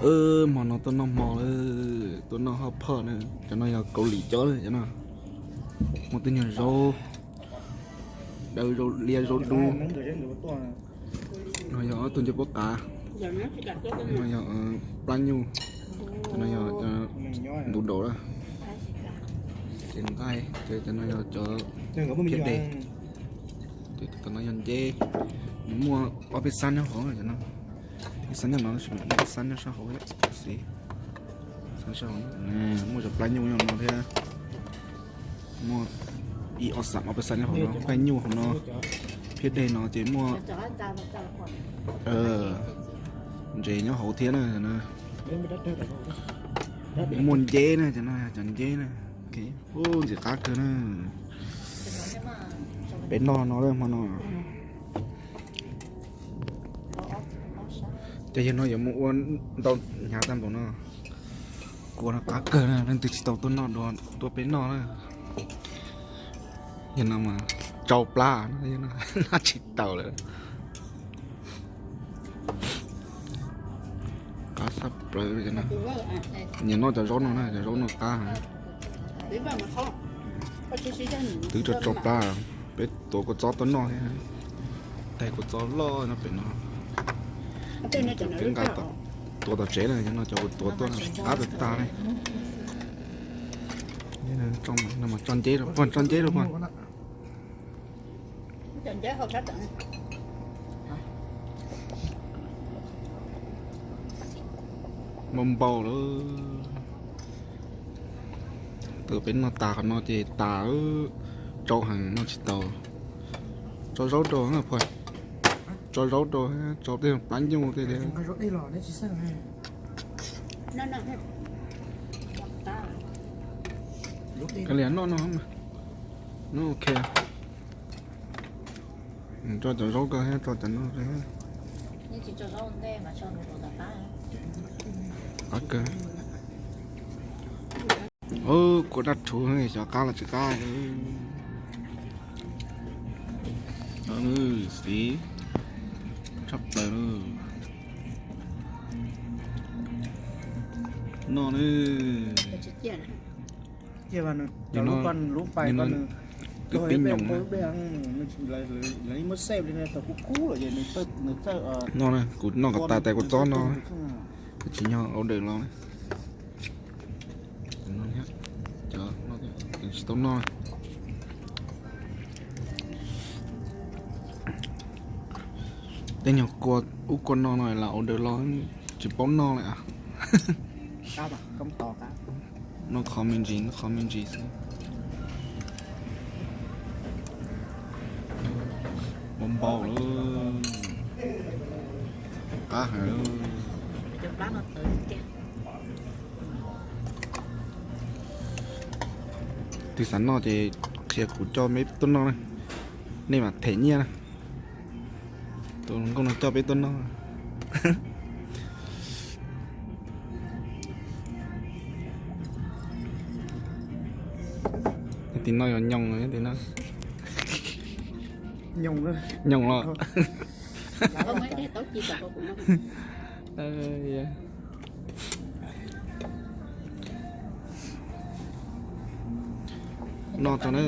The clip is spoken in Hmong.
Hmo no tuaj noj hmo lawm, tuaj noj hot pot na. Cov no yog Kaus Lim cov na, cov no muaj tej nyuag zaub, daw zaub liab zaub dub. No yog ob tug ncej puab qav. No yog plab nyuj. Cov no yog ntu daus lawm. Ces nqaij, ces cov no yog cov phiab deg. Ces cov no yog nceb, muaj ob peb xab nyob hauv no. Ib xab nyob no, ib xab nyob sab hauv xwb. Muaj cov plab nyuj nyob no thiab. Muaj ib ob xab ob peb xab nyob hauv no, nqaij nyuj hauv no. Phiab deg no ces muaj ntses nyob hauv thiab na. Muaj nceb na, cov no cov nceb na. Ub, ntxim qab kawg na. Peb noj no lawm hmo no. Ces yog no yuav mus ua ntau hnyav tag npaum no. Kua no qab kawg na, leej twg tsis tau tuaj noj dua tuaj peb noj na. Yog no mas tsau plab no, noj tsis taus lawm. Qab tshaj plaws. Nyiam noj cov zaub no na, cov zaub no qab heev. Twb tso tsau plab, peb tuav kua txob tuaj noj thiab. Tais kua txob loj nyob pem no. Peb nqa tuav tom tsev na, no cov kuv tuav tuaj qab tag tag li. Tso nceb rau pog, tso nceb rau pog. Npau npau lawm. Twb peb noj tas qhov no ces tas, tsau heev noj tsis tau. Tso zaub rau, tso zaub rau, tso tej plab nyuj tej thiab. Kav liam noj no mas, noj ok. Tso cov zaub ko thiab tso cov no. Qab kawg. Kua daj rhuv, xyov qab los tsis qab. Xis tshaj plaws. Noj na. Twb pib nyoos na. Noj na, kuv noj kom tas tais kua txob no, kuv tsis nyob order los na. Tsis tau noj. Tej nyuag kua ub kua no no lam order los tsis paub noj lawm. Noj qhov me ntsis, noj qhov me ntsis xwb. Npau npau lawm. Qab heev. Twg xav noj ces qhia kuv coj peb tuaj noj na. Nej mam them nyiaj na. Tus hluas nkauj no coj peb tuaj noj. Tim no yog nyoos, tim no nyoos los. Noj tso na.